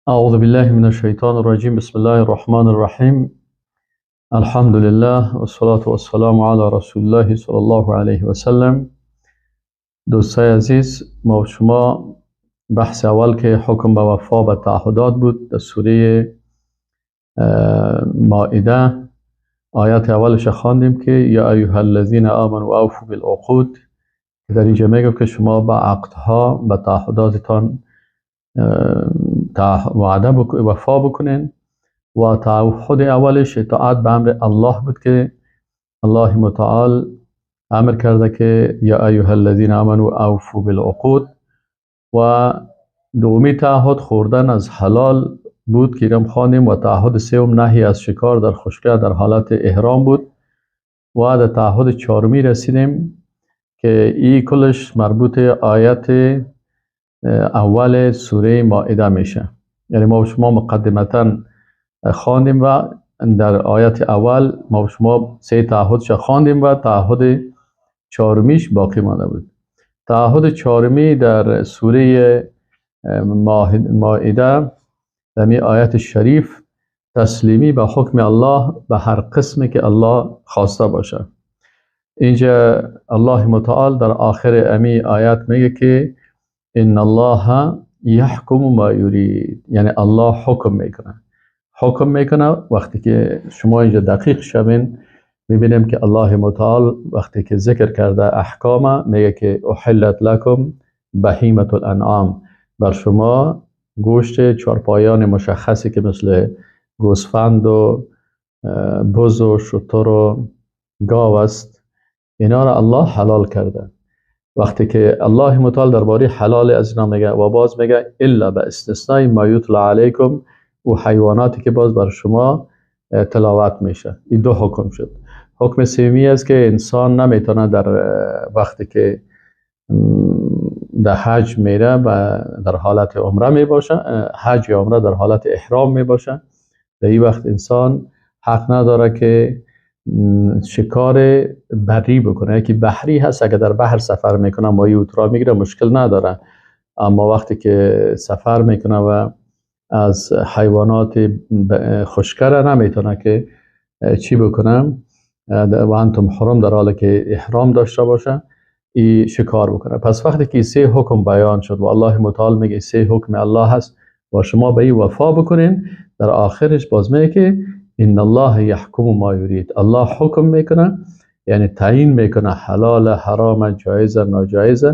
اعوذ بالله من الشیطان الرجیم. بسم الله الرحمن الرحیم. الحمد لله والصلاة والسلام علی رسول الله صلی الله علیه و سلم. دوستای عزیز، ما و شما بحث اول که حکم به وفا به تعهدات بود در سوره مائده، آیات اولش خواندیم که یا ایها الذین آمنوا اوفوا بالعقود، که در اینجا میگه که شما به عقدها، به تعهداتتان وعده وفا بکنین. و تعهد اولش اطاعت به امر الله بود که الله متعال امر کرده که یا ایها الذین آمنوا اوفوا بالعقود. و دومی تعهد خوردن از حلال بود که اینم خواندیم. و تعهد سوم نهی از شکار در خشکه در حالت احرام بود. و در تعهد چهارمی رسیدیم که ای کلش مربوط آیت اول سوره مائده میشه. یعنی ما شما مقدمتا خواندیم و در آیت اول ما شما سه تعهدش خواندیم و تعهد چهارمیش باقی مانده بود. تعهد چهارمی در سوره مائده در می آیت شریف تسلیمی به حکم الله به هر قسمی که الله خواسته باشه. اینجا الله متعال در آخر امی آیت میگه که ان الله یحکم ما یرید، یعنی الله حکم میکنه. حکم میکنه. وقتی که شما اینجا دقیق شوین میبینیم که الله متعال وقتی که ذکر کرده احکام میگه که احلت لکم بهیمة الانعام، بر شما گوشت چارپایان مشخصی که مثل گوسفند و بز و شتر و گاو است، اینا را الله حلال کرده. وقتی که الله متعال درباره حلال از اینا میگه و باز میگه الا به استثنای ما یتلی علیکم، و حیواناتی که باز بر شما تلاوت میشه. این دو حکم شد. حکم سومی است که انسان نمیتونه در وقتی که در حج میره و در حالت عمره میباشه، حج یا عمره در حالت احرام میباشه، در این وقت انسان حق نداره که شکار بری بکنه. یکی بحری هست، اگه در بحر سفر میکنه ماهی اوترا میگیره مشکل نداره، اما وقتی که سفر میکنه و از حیوانات خشکه را نمیتونه که چی بکنه، و انتم حرم، در حالی که احرام داشته باشه ای شکار بکنه. پس وقتی که سه حکم بیان شد و الله متعال میگه سه حکم الله هست و شما به این وفا بکنین، در آخرش باز میگه که ان الله یحکم ما یرید، الله حکم میکنه، یعنی تعیین میکنه حلال، حرام، جایز، ناجایز،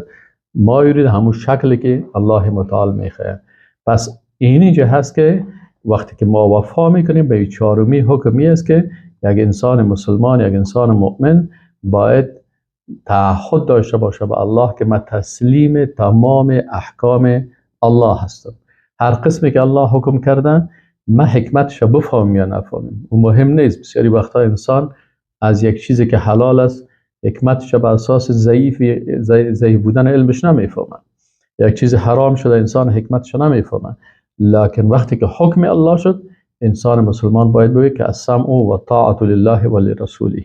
ما یرید همون شکلی که الله متعال میخواد. پس اینجا هست که وقتی که ما وفا میکنیم به چهارمی حکمی است که یک انسان مسلمان، یک انسان مؤمن باید تعهد داشته باشه به الله که من تسلیم تمام احکام الله هستم. هر قسمی که الله حکم کرده من حکمتش بفهمم یا نفهمم و مهم نیست. بسیاری وقتا انسان از یک چیزی که حلال است حکمتش به اساس ضعیف بودن علمش نمیفهمه. یک چیز حرام شده انسان حکمتش نمیفهمه. لکن وقتی که حکم الله شد انسان مسلمان باید بگه که السمع و طاعت لله و لرسوله.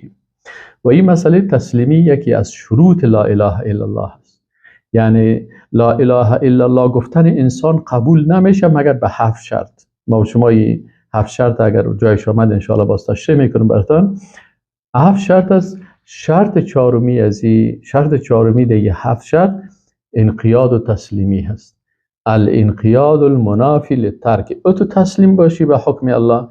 و این مسئله تسلیمی یکی از شروط لا اله الا الله است. یعنی لا اله الا الله گفتن انسان قبول نمیشه مگر به هفت شرط. ما شما این هفت شرط اگر جایش آمد انشاءالله باز تشریح میکنم براتون. هفت شرط است. شرط چهارمی از این شرط چهارمی در هفت شرط انقیاد و تسلیمی هست. الانقیاد المنافی للترک، او تو تسلیم باشی به حکم الله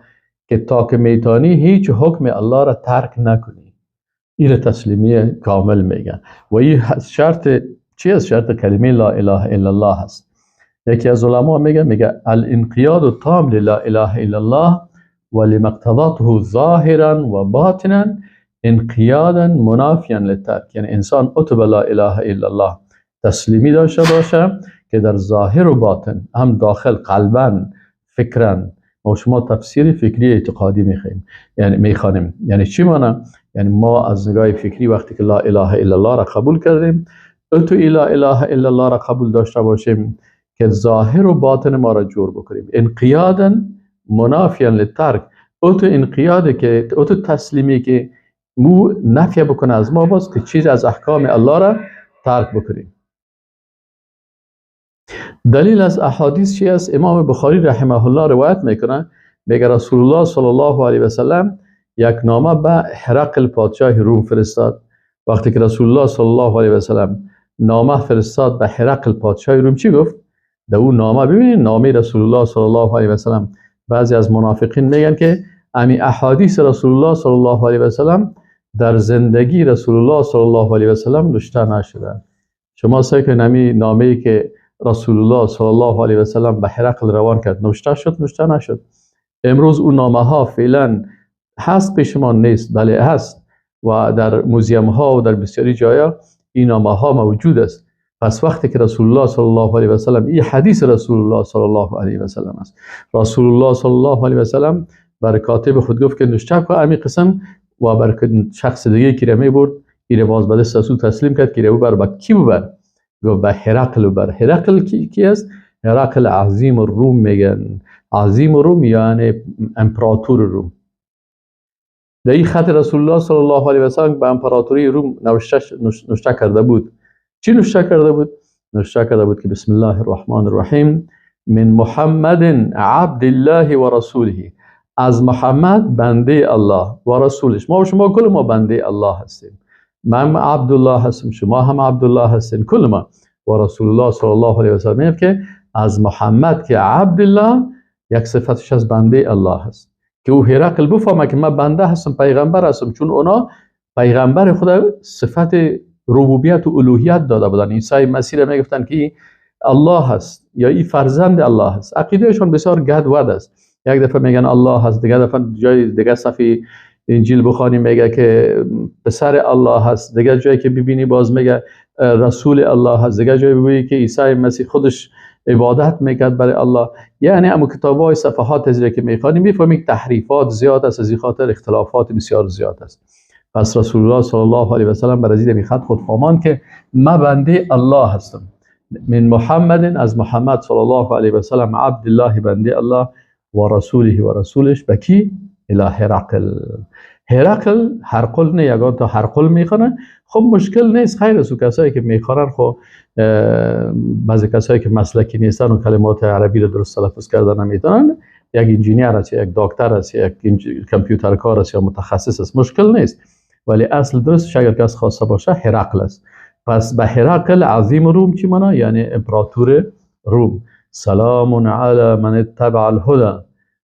که تا که میتانی هیچ حکم الله را ترک نکنی. این تسلیمی کامل میگن. و این شرط چی است؟ شرط کلمه لا اله الا الله هست. یکی از علما میگه الانقیاد التام للا اله الا الله و لمقتضاته ظاهرا و باطنا انقیادا منافیا للترک. یعنی انسان اتو لا اله الا الله تسلیمی داشته باشه که در ظاهر و باطن، هم داخل قلبا فکرا، ما شما تفسیر فکری اعتقادی میخوایم، یعنی میخوانیم. یعنی چی معنی؟ یعنی ما از نگاه فکری وقتی که لا اله الا الله را قبول کردیم، اتو لا اله الا الله را قبول داشته باشیم که ظاهر و باطن ما را جور بکنیم. انقیادا منافیا للترک، اتو انقیاد که اتو تسلیمی که مو نفی بکنه از ما باز که چیز از احکام الله را ترک بکنیم. دلیل از احادیث چی است؟ امام بخاری رحمه الله روایت میکنه، میگه رسول الله صلی الله علیه و سلم یک نامه به هرقل پادشاه روم فرستاد. وقتی که رسول الله صلی الله علیه و سلم نامه فرستاد به هرقل پادشاه روم، چی گفت؟ در اون نامه ببینید، نامه رسول الله صلی الله علیه و سلم، بعضی از منافقین میگن که امی احادیث رسول الله صلی الله علیه و سلم در زندگی رسول الله صلی الله علیه و سلم نوشته نشده. شما سعی کنید امی نامه‌ای که رسول الله صلی الله علیه و سلم به هرقل روان کرد نوشته شد، نوشته نشد. امروز اون نامه ها فعلا هست پیش ما نیست، بله هست و در موزیم ها و در بسیاری جایا این نامه ها موجود است. پس وقتی که رسول الله صلی الله علیه و سلم، این حدیث رسول الله صلی الله علیه و سلم است، رسول الله صلی الله علیه و سلم بر کاتب خود گفت که نوشته کن امی قسم، و بر شخص دیگه که می برد این باز به دست رسول تسلیم کرد که رو بر با کی ببر؟ گفت به هرقل بر. هرقل کی است؟ هرقل عظیم الروم میگن. عظیم الروم یعنی امپراتور روم. در این خط رسول الله صلی الله علیه و سلم به امپراتوری روم نوشته کرده بود. چی نوشته کرده بود؟ نوشته کرده بود که بسم الله الرحمن الرحیم من محمد عبد الله و رسوله، از محمد بنده الله و رسولش. ما و شما کل ما بنده الله هستیم. من عبدالله هستم، شما هم عبدالله هستین، کل ما. و رسول الله صلی الله علیه و سلم که از محمد که عبدالله یک صفتش از بنده الله هست، که او هرقل بفهمه که من بنده هستم، پیغمبر هستم، چون اونا پیغمبر خدا صفت ربوبیت و الوهیت داده بودن. عیسی مسیح را میگفتن که الله هست یا این فرزند الله هست. عقیدهشون بسیار گدود است. یک دفعه میگن الله هست، دیگه دفعه جای دیگه صفحه انجیل بخوانیم میگه که پسر الله هست، دیگه جایی که ببینی باز میگه رسول الله هست، دیگه جایی ببینی که عیسی مسیح خودش عبادت میکرد برای الله. یعنی امو کتابای صفحات از که میخوانیم میفهمیم تحریفات زیاد است، از این خاطر اختلافات بسیار زیاد است. پس رسول الله صلی الله علیه و سلم بر از این خط خود فرمان که ما بنده الله هستم، من محمد، از محمد صلی الله علیه و سلم عبد الله بنده الله و رسوله و رسولش، به کی؟ الی هرقل. هرقل هرقل نه، یگان تا هرقل میخوانن، خب مشکل نیست، خیر است. کسایی که میخوانن خب بعضی کسایی که مسلکی نیستن و کلمات عربی رو درست تلفظ کردن نمیتونن، یک انجینیر است، یک دکتر است، یک کامپیوتر کار است یا متخصص است، مشکل نیست. ولی اصل درست اگر کس خواسته باشه هرقل است. پس به هرقل عظیم روم چی معنا؟ یعنی امپراتور روم. سلام علی من اتبع الهدی.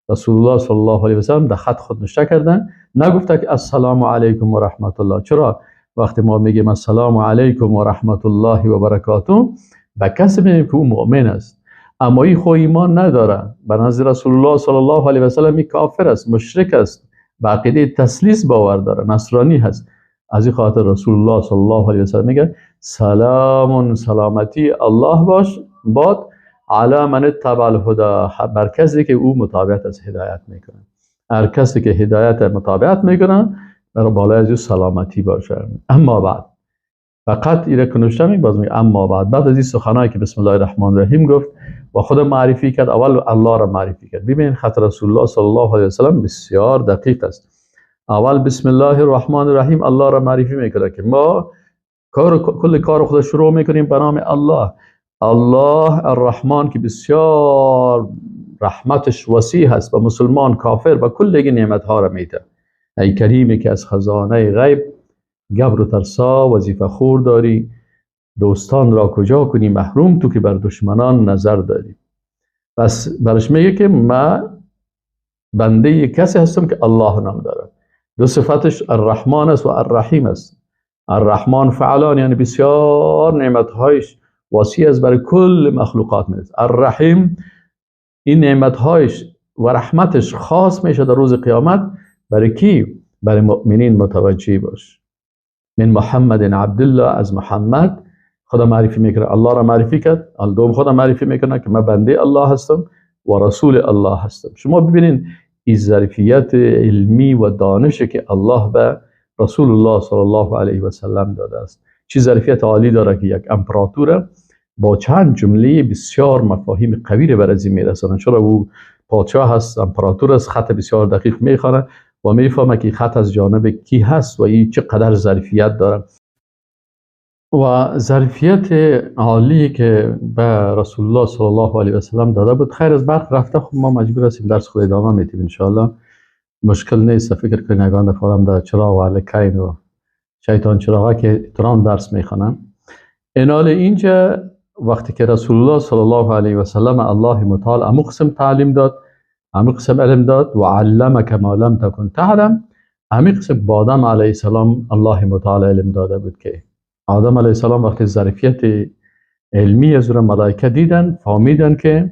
رسول الله صلی الله علیه و سلم در خط خود نوشته کردن، نگفته که السلام علیکم و رحمت الله. چرا؟ وقتی ما میگیم السلام علیکم و رحمت الله و برکاته، به کسی میگیم که او مؤمن است، اما این خو ایمان نداره. به نظر رسول الله صلی الله علیه و سلم کافر است، مشرک است، به عقیده تثلیث باور داره، نصرانی هست. از این خاطر رسول الله صلی الله علیه و سلم میگه سلام، سلامتی الله باش باد علی من اتبع الهدی، بر کسی که او متابعت از هدایت میکنه. هر کسی که هدایت متابعت میکنه بر بالای از او سلامتی باشه. اما بعد، فقط ایره که نوشته می باز میگه اما بعد، بعد از این سخنایی که بسم الله الرحمن الرحیم گفت و خود معرفی کرد، اول الله را معرفی کرد. ببینید خط رسول الله صلی الله علیه و سلم بسیار دقیق است. اول بسم الله الرحمن الرحیم الله را معرفی میکنه که ما کل کار خود شروع میکنیم به نام الله. الله الرحمن که بسیار رحمتش وسیع هست و مسلمان کافر و کل نعمت ها را میده. ای کریمی که از خزانه غیب گبر و ترسا وظیفه خور داری، دوستان را کجا کنی محروم تو که بر دشمنان نظر داری. پس برش میگه که ما بنده کسی هستم که الله نام داره. دو صفتش الرحمن است و الرحیم است. الرحمن فعلان یعنی بسیار نعمتهایش وسیع است برای کل مخلوقات میرسه. الرحیم این نعمتهایش و رحمتش خاص میشه در روز قیامت برای کی؟ برای مؤمنین. متوجه باش. من محمد عبدالله، از محمد خدا معرفی میکنه، الله را معرفی کرد، دوم خدا معرفی میکنه که من بنده الله هستم و رسول الله هستم. شما ببینین این ظرفیت علمی و دانش که الله به رسول الله صلی الله علیه و سلم داده است، چه ظرفیت عالی داره که یک امپراتور با چند جمله بسیار مفاهیم قوی رو بر از این میرسانه. چرا او پادشاه هست، امپراتور است، خط بسیار دقیق میخوانه و میفهمه که خط از جانب کی هست و این چقدر ظرفیت داره. و ظرفیت عالی که به رسول الله صلی الله علیه و سلم داده بود. خیر از برق رفته، خب ما مجبور هستیم درس خود ادامه میدیم انشاءالله، مشکل نیست. فکر کنید یگان دفعه آدم در چراغ و الکین و شیطان چراغ که تران درس میخوانم. اینال اینجا وقتی که رسول الله صلی الله علیه و سلم الله متعال امو قسم تعلیم داد، امو قسم علم داد، و علمک ما لم تکن تعلم، امی قسم با آدم علیه السلام الله متعال علم داده بود که آدم علیه السلام وقتی ظرفیت علمی از ملائکه دیدن، فهمیدن که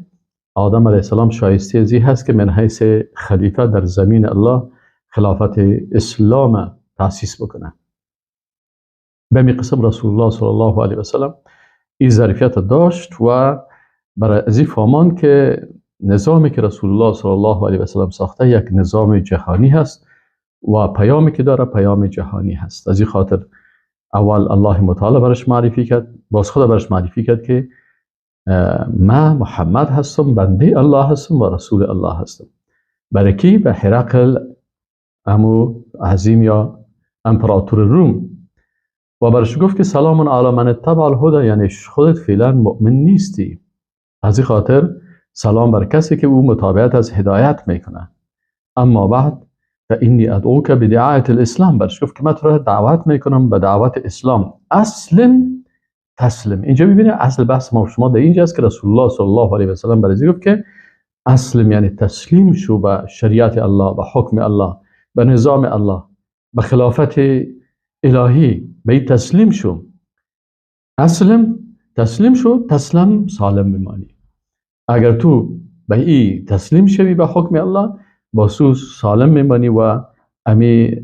آدم علیه السلام شایسته ازی هست که من حیث خلیفه در زمین الله خلافت اسلام تأسیس بکنه. به می قسم رسول الله صلی الله علیه و سلم این ظرفیت داشت و برای ازی فهمان که نظامی که رسول الله صلی الله علیه و سلم ساخته یک نظام جهانی هست و پیامی که داره پیام جهانی هست. از این خاطر اول الله متعال برش معرفی کرد، باز خدا برش معرفی کرد که ما محمد هستم، بنده الله هستم و رسول الله هستم. برای کی؟ به هرقل امو عظیم یا امپراتور روم. و برش گفت که سلام علی من اتبع الهدی، یعنی خودت فعلا مؤمن نیستی، از این خاطر سلام بر کسی که او متابعت از هدایت میکنه. اما بعد فانی ادعوک بدعایت الاسلام، برش گفت که من تو را دعوت میکنم به دعوت اسلام. اسلم تسلم. اینجا میبینید اصل بحث ما شما در اینجا است که رسول الله صلی الله علیه و سلم برای گفت که اسلم یعنی تسلیم شو به شریعت الله، به حکم الله، به نظام الله، به خلافت الهی، به تسلیم شو. اسلم تسلیم شو، تسلم سالم بمانی. اگر تو به ای تسلیم شوی به حکم الله، با سو سالم میمانی و امی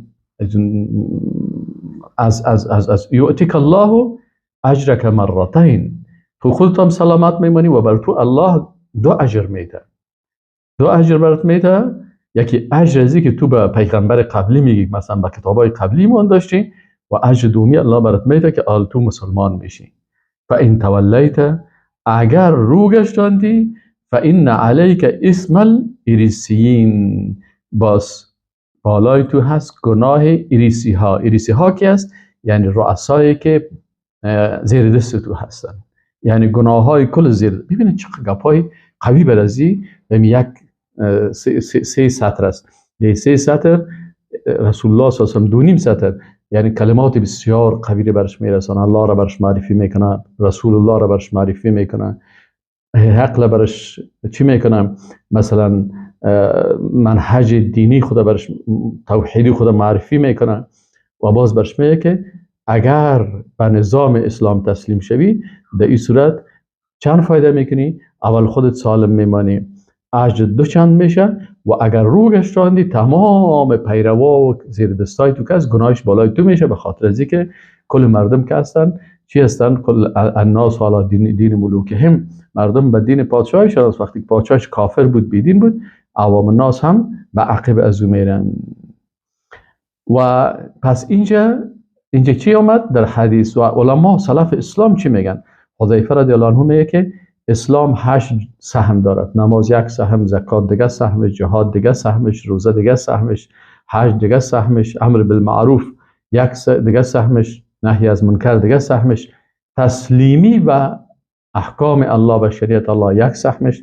از از از از یؤتیک الله اجرک مرتین، تو خودت هم سلامت میمانی و بر تو الله دو اجر میده، دو اجر برات میده. یکی اجر ازی که تو به پیغمبر قبلی میگی، مثلا به کتابای قبلی ایمان داشتی، و اجر دومی الله برات میده که آل تو مسلمان میشی. فان تولیت، اگر رو گشتاندی، فان علیک اسم الایریسیین، باز بالای تو هست گناه ایریسی ها. ایریسی ها کی است؟ یعنی رؤسایی که زیر دست تو هستن، یعنی گناه های کل زیر. ببینید چقدر گپای قوی برازی یک سه سطر است. در سه سطر رسول الله صلی الله علیه و سلم 2.5 سطر، یعنی کلمات بسیار قوی رو برش میرسانه، الله را برش معرفی میکنه، رسول الله را برش معرفی میکنه، حق برش چی میکنه، مثلا منهج دینی خدا برش، توحیدی خدا معرفی میکنه، و باز برش میگه که اگر به نظام اسلام تسلیم شوی در این صورت چند فایده میکنی؟ اول خودت سالم میمانی، اجر دو چند میشه، و اگر رو گشتاندی تمام پیروا و زیر دستای تو کس گناهش بالای تو میشه، به خاطر از اینکه کل مردم که هستن چی هستن؟ کل الناس علی دین ملوکهم، مردم به دین پادشاهش. وقتی پادشاهش کافر بود، بیدین بود، عوام الناس هم به عقب از او میرن. و پس اینجا چی آمد در حدیث و علما سلف اسلام چی میگن؟ حذیفه رضی الله عنه میگه که اسلام 8 سهم دارد، نماز 1 سهم، زکات دیگه سهمش، جهاد دیگه سهمش، روزه دیگه سهمش، حج دیگه سهمش، امر بالمعروف یک دیگه سهمش، نهی از منکر دیگه سهمش، تسلیمی و احکام الله و شریعت الله یک سهمش.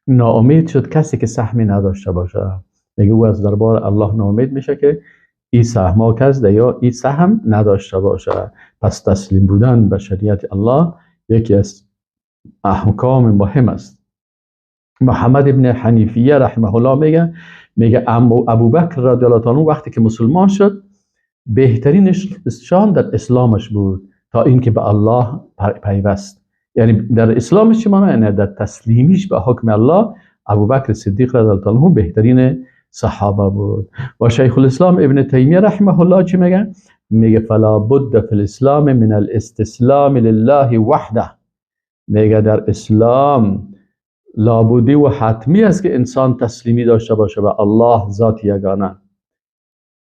ناامید شد کسی که سهمی نداشته باشه، میگه او از دربار الله ناامید میشه که این سهما کس یا این سهم نداشته باشه. پس تسلیم بودن به شریعت الله یکی از احکام مهم است. محمد ابن حنیفیه رحمه الله میگه ابوبکر رضی الله تعالی عنه وقتی که مسلمان شد بهترین شان در اسلامش بود تا اینکه به الله پیوست. یعنی در اسلامش چه معنی؟ یعنی در تسلیمیش به حکم الله ابوبکر صدیق رضی الله تعالی عنه بهترین صحابه بود. و شیخ الاسلام ابن تیمیه رحمه الله چی میگه؟ میگه فلا بد فی الاسلام من الاستسلام لله وحده. میگه در اسلام لابودی و حتمی است که انسان تسلیمی داشته باشه به الله ذات یگانه،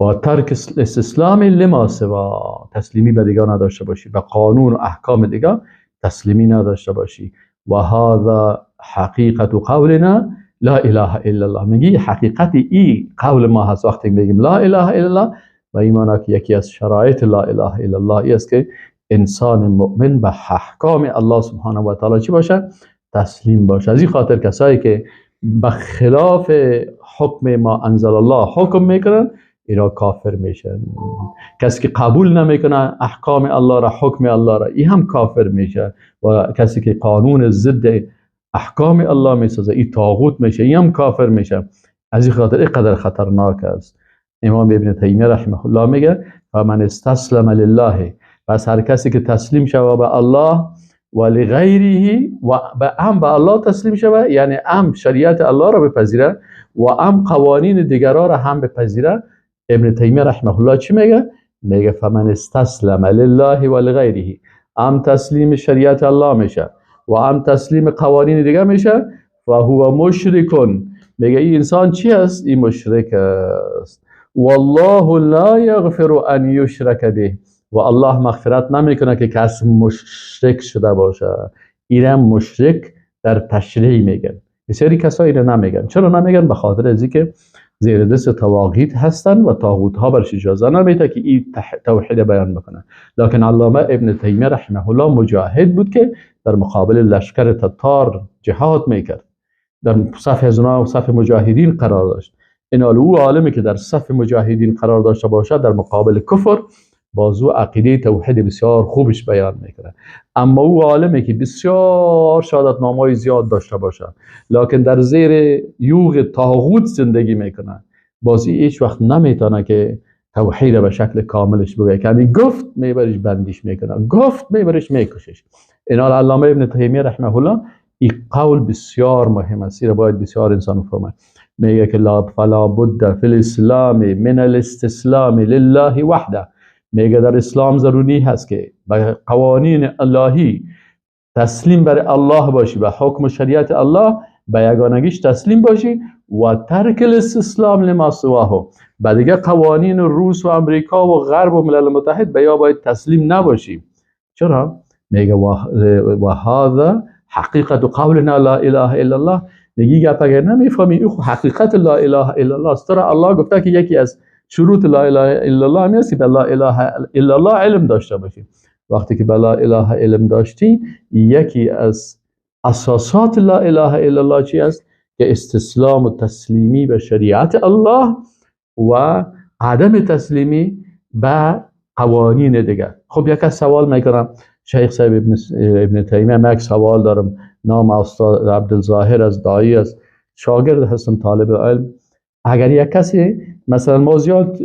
و ترک استسلام لما سوا، تسلیمی به دیگه نداشته باشی، به قانون و احکام دیگه تسلیمی نداشته باشی. و هذا حقیقت قولنا لا اله الا الله. میگی حقیقت ای قول ما هست وقتی میگیم لا اله الا الله، و این معنا که یکی از شرایط لا اله الا الله است که انسان مؤمن به احکام الله سبحانه و تعالی چی باشه؟ تسلیم باشه. از این خاطر کسایی که به خلاف حکم ما انزل الله حکم میکنن اینا کافر میشن. کسی که قبول نمیکنه احکام الله را، حکم الله را، این هم کافر میشه. و کسی که قانون ضد احکام الله میسازه این طاغوت میشه، این هم کافر میشه. از این خاطر اینقدر خطرناک است. امام ابن تیمیه رحمه الله میگه فمن استسلم لله، پس هر کسی که تسلیم شوه به الله و لغیره، و هم به الله تسلیم شوه، یعنی هم شریعت الله را بپذیره و هم قوانین دیگران را هم بپذیره. ابن تیمیه رحمه الله چی میگه؟ میگه فمن استسلم لله و لغیره، هم تسلیم شریعت الله میشه و هم تسلیم قوانین دیگه میشه، فهو مشرکون. میگه این انسان چی است؟ این مشرک است. والله لا یغفر ان یشرک به، و الله مغفرت نمیکنه که کس مشرک شده باشه. اینم مشرک در تشریع میگن. بسیاری کسایی اینو نمیگن. چرا نمیگن؟ به خاطر از اینکه زیر دست طواغیت هستن و طاغوت ها برش اجازه نمیده که این توحید بیان بکنه. لکن علامه ابن تیمیه رحمه الله مجاهد بود که در مقابل لشکر تتار جهاد میکرد، در صف از اونا و صف مجاهدین قرار داشت. این او عالمی که در صف مجاهدین قرار داشته باشد در مقابل کفر، بازو عقیده توحید بسیار خوبش بیان میکنه. اما او عالمی که بسیار شهادتنامه‌های زیاد داشته باشه لکن در زیر یوغ طاغوت زندگی میکنه، بازی هیچ وقت نمیتونه که توحید به شکل کاملش بگه. یعنی گفت میبرش بندیش میکنه، گفت میبرش میکشش. اینا علامه ابن تیمیه رحمه الله این قول بسیار مهم است، این باید بسیار انسان بفهمه. میگه که لا فلا بد فی الاسلام من الاستسلام لله وحده. میگه در اسلام ضروری هست که به قوانین الهی تسلیم بر الله باشی، به حکم و شریعت الله به یگانگیش تسلیم باشی، و ترک الاستسلام لما سواه، به دیگه قوانین روس و امریکا و غرب و ملل متحد به یا باید تسلیم نباشی. چرا؟ میگه و هذا حقیقت قولنا لا اله الا الله. میگه گپ اگر نمیفهمی این حقیقت لا اله الا الله است. الله گفته که یکی از شروط لا اله الا الله همی است که به لا اله الا الله علم داشته باشی. وقتی که به لا اله علم داشتی، یکی از اساسات لا اله الا الله چی است؟ که استسلام و تسلیمی به شریعت الله و عدم تسلیمی به قوانین دیگر. خب یک از سوال میکنم شیخ صاحب ابن تیمیه، من یک سوال دارم، نام استاد عبدالظاهر از داعی است، شاگرد هستم، طالب علم. اگر یک کسی مثلا ما زیاد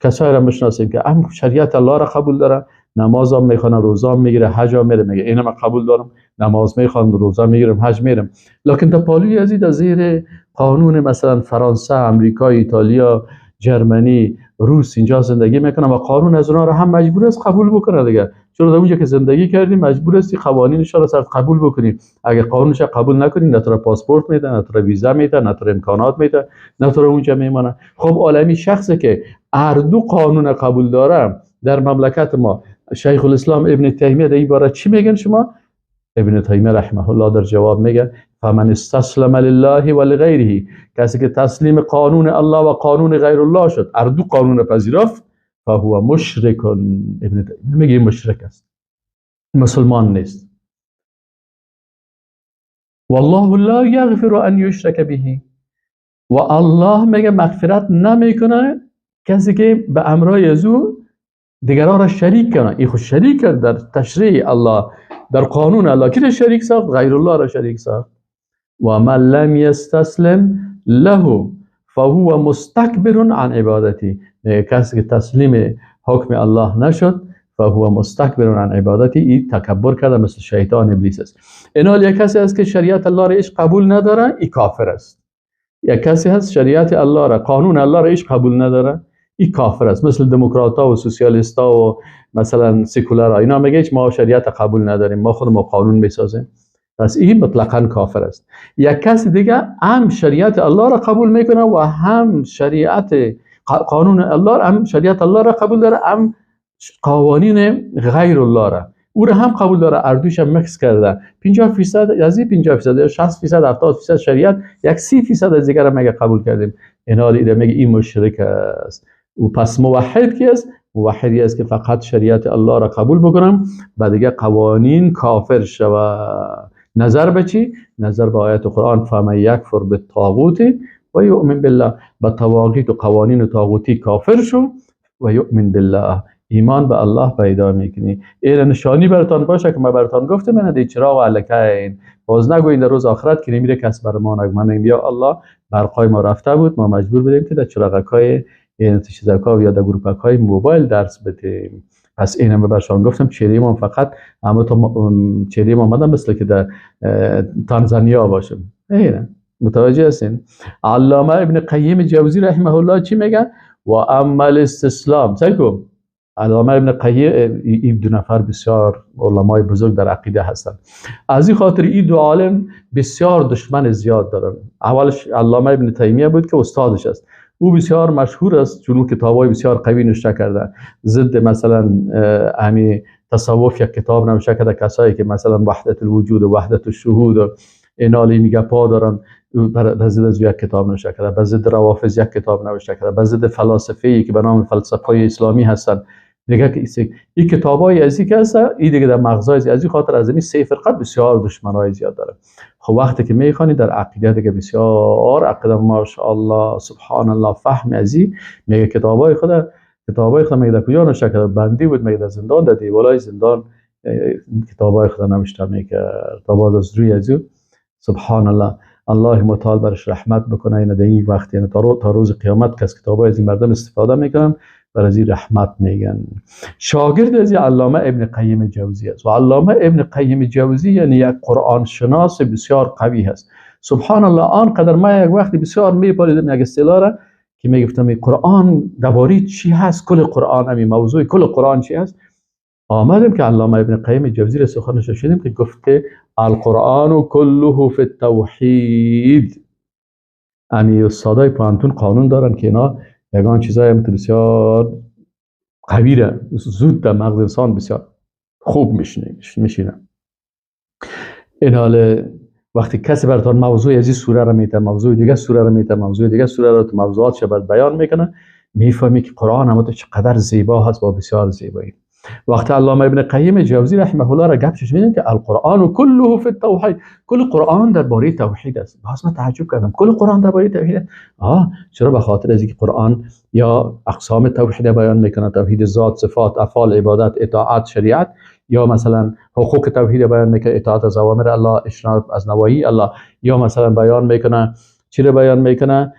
کسایی را میشناسیم که هم شریعت الله را قبول داره، نماز هم میخوانه، روزه هم میگیره، حج هم میره، میگه اینم قبول دارم، نماز میخوانم، روزه میگیرم، حج میرم، لکن تا پالوی از این زیر قانون مثلا فرانسه، امریکا، ایتالیا، جرمنی، روس اینجا زندگی میکنه و قانون از اونها را هم مجبور است قبول بکنه دیگه. چون در اونجا که زندگی کردیم مجبور استی قوانینش را سر قبول بکنی. اگه قانونش قبول نکنی نه تو پاسپورت میده، نه تو ویزا میده، نه تو امکانات میده، نه تو اونجا میمانه. خب عالمی شخصی که هر دو قانون قبول داره در مملکت ما، شیخ الاسلام ابن تیمیه در این باره چی میگن شما؟ ابن تیمیه رحمه الله در جواب میگه فمن استسلم لله و لغیره، کسی که تسلیم قانون الله و قانون غیر الله شد، هر دو قانون پذیرفت، فهو مشرک. ابن تیمیه میگه مشرک است، مسلمان نیست. والله لا یغفر ان یشرک به، و الله میگه مغفرت نمیکنه کسی که به امرای از او دیگران را شریک کنه. این خود شریک کرد در تشریع الله، در قانون الله. کی را شریک ساخت؟ غیر الله را شریک ساخت. و من لم یستسلم له فهو مستکبر عن عبادتی، کسی که تسلیم حکم الله نشد فهو مستکبر عن عبادتی، این تکبر کرده، مثل شیطان ابلیس است. اینال یک کسی است که شریعت الله را هیچ قبول نداره، این کافر است. یک کسی هست شریعت الله را، قانون الله را هیچ قبول نداره، این کافر است. مثل دموکرات ها و سوسیالیست ها و مثلا سکولارها، اینا میگه ما شریعت قبول نداریم، ما خود ما قانون میسازیم، پس این مطلقاً کافر است. یک کسی دیگه هم شریعت الله را قبول میکنه و هم شریعت قانون الله، هم شریعت الله را قبول داره، هم قوانین غیر الله را، او را هم قبول داره، اردوش هم مکس کرده. 50% از این 50% یا 60% 70% شریعت، یک 30% از دیگر میگه قبول کردیم. اینا میگه این مشرک است. و پس موحد کی است؟ موحدی است که فقط شریعت الله را قبول بکنم و دیگه قوانین کافر شود. نظر به چی؟ نظر به آیت قرآن فمن یکفر بالطاغوت و یؤمن بالله. به طواغیت و قوانین طاغوتی کافر شو و یؤمن بالله، ایمان به الله پیدا میکنی. این نشانی براتان باشه که ما براتان گفتم، من دی چراغ علکین باز نگوین در روز آخرت که نمیره کس بر ما نگو. من میگم یا الله برقای ما رفته بود، ما مجبور بودیم که در چراغکای یعنی چیزکا یا در گروپکای موبایل درس بدیم. پس اینم برشان گفتم چهره ما فقط اما تا چهره ما آمدم مثل که در تانزانیا باشم. اینه متوجه هستین؟ علامه ابن قیم جوزی رحمه الله چی میگه؟ و اما الاستسلام. سیکو علامه ابن قیم، این دو نفر بسیار علمای بزرگ در عقیده هستند. از این خاطر این دو عالم بسیار دشمن زیاد دارن. اولش علامه ابن تیمیه بود که استادش است. او بسیار مشهور است چون او کتابای بسیار قوی نوشته کرده ضد مثلا امی تصوف. یک کتاب نوشته کرده کسایی که مثلا وحدت الوجود و وحدت الشهود و اینا میگه پا دارن، بر ضد از یک کتاب نوشته کرده، بر ضد روافض یک کتاب نوشته کرده، بر ضد فلاسفه‌ای که به نام فلسفه اسلامی هستن دیگه. که این کتابای ازی که هست این دیگه در مغزای از این خاطر از این سه فرقه بسیار دشمنای زیاد داره. خب وقتی که میخوانی در عقیده دیگه بسیار عقیده ماشاءالله سبحان الله فهم ازی میگه کتابای خود میگه در کجا نوشته کرده؟ بندی بود میگه در زندان، در دیوالای زندان کتابای خود نوشته میکرد تا باز از روی ازو سبحان الله الله متعال برش رحمت بکنه. این در این وقت یعنی تا روز قیامت کس کتابای از این مردم استفاده میکنن بر از این رحمت میگن. شاگرد از علامه ابن قیم جوزی است و علامه ابن قیم جوزی یعنی یک قرآن شناس بسیار قوی هست. سبحان الله آنقدر من یک وقتی بسیار میپالیدم یک اصطلاح را که میگفتم قرآن درباره چی هست، کل قرآن همین موضوع کل قرآن چی هست. آمدیم که علامه ابن قیم جوزی را سخنش شنیدیم که گفت که القرآن کله فی التوحید. امی استادای پوهنتون قانون دارن که اینا یگان چیزایی هم بسیار قوی را زود در مغز انسان بسیار خوب میشینه. این حال وقتی کسی براتون موضوع از این سوره را میته، موضوع دیگه سوره را میته، موضوع دیگه سوره را تو موضوعاتش بعد بیان میکنه، میفهمی که قرآن هم چقدر زیبا هست با بسیار زیبایی. وقتی علامه ابن قیم جوزی رحمه الله را گپش میدن که القرآن کله فی التوحید، کل قرآن درباره توحید است. باز من تعجب کردم، کل قرآن درباره توحید است؟ چرا؟ به خاطر از اینکه قرآن یا اقسام توحید بیان میکنه، توحید ذات، صفات، افعال، عبادت، اطاعت، شریعت، یا مثلا حقوق توحید بیان میکنه، اطاعت از اوامر الله، اجتناب از نواهی الله، یا مثلا بیان میکنه چی رو بیان میکنه؟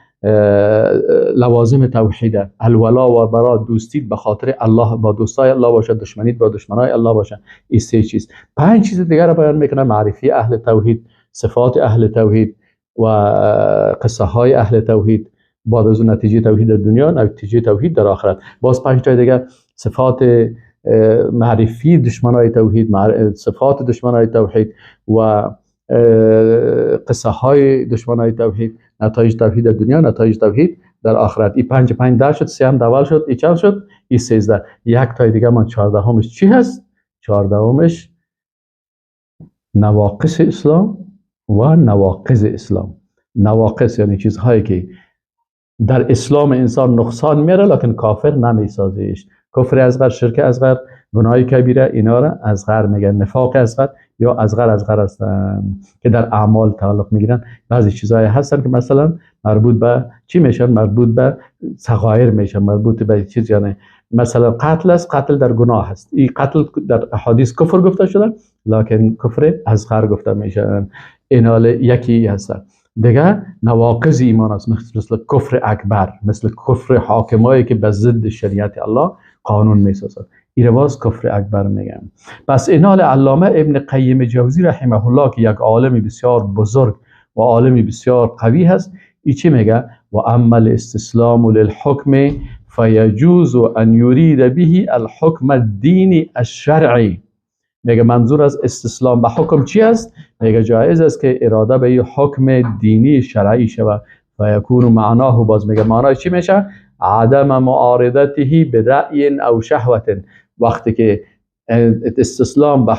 لوازم توحید، الولا و برا، دوستی به خاطر الله با دوستای الله باشه، دشمنیت با دشمنای الله باشه. این سه چیز. پنج چیز دیگر رو بیان میکنه: معرفی اهل توحید، صفات اهل توحید و قصه های اهل توحید، بعد از اون نتیجه توحید در دنیا، نتیجه توحید در آخرت. باز پنج تا دیگه صفات معرفی دشمنای توحید، صفات دشمنای توحید و قصه های دشمنای توحید، نتایج توحید در دنیا، نتایج توحید در آخرت. این 5 5 10 شد، 3 هم دول شد، این چند شد؟ این 13. یک تای دیگه من 14 چی هست؟ 14 نواقص اسلام و نواقض اسلام. نواقص یعنی چیزهایی که در اسلام انسان نقصان میاره لکن کافر نمیسازیش. کفر اصغر، شرک اصغر، گناه کبیره، اینا را اصغر میگن، نفاق اصغر یا اصغر اصغر هستن که در اعمال تعلق میگیرن. بعضی چیزهای هستن که مثلا مربوط به چی میشن؟ مربوط به صغایر میشن، مربوط به چیز، یعنی مثلا قتل است، قتل در گناه است. این قتل در احادیث کفر گفته شده لکن کفر اصغر گفته میشن. این یکی هستن. دیگه نواقض ایمان است، مثل کفر اکبر، مثل کفر حاکمایی که به ضد شریعت الله قانون میسازد، این باز کفر اکبر میگن. پس اینال علامه ابن قیم جوزی رحمه الله که یک عالم بسیار بزرگ و عالم بسیار قوی هست، ای چی میگه؟ و اما الاستسلام للحکم فیجوز ان یرید به الحکم الدینی الشرعی. میگه منظور از استسلام به حکم چی است؟ میگه جایز است که اراده به این حکم دینی شرعی شود. و یکون معناه، باز میگه معنای چی میشه؟ عدم معارضته برأی او شهوت. وقتی که استسلام به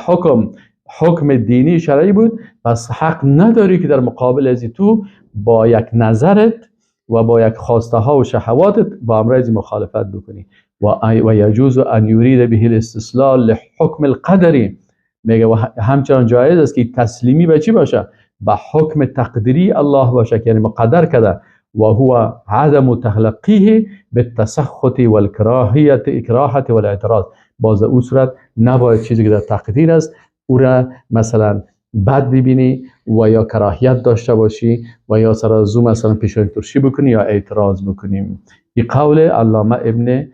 حکم دینی شرعی بود، پس حق نداری که در مقابل از تو با یک نظرت و با یک خواسته ها و شهواتت با امرای مخالفت بکنی. و یجوز ان یرید به الاستسلال لحکم القدری، میگه و همچنان جایز است که تسلیمی به چی باشه؟ به حکم تقدیری الله باشه که یعنی مقدر کرده. و هو عدم تلقیه بالتسخط والکراهیت اکراهت والاعتراض. باز او صورت نباید چیزی که در تقدیر است او را مثلا بد ببینی و یا کراهیت داشته باشی و یا سر از او مثلا پیشانی ترشی بکنی یا اعتراض بکنیم. این قول علامه ابن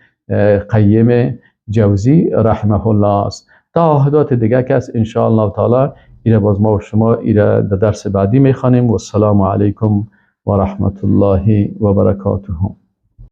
قیم جوزی رحمه الله است. تا عهدات دیگه کس ان شاء الله تعالی ایره باز ما و شما ایره در درس بعدی میخوانیم. و السلام علیکم و رحمت الله و برکاته.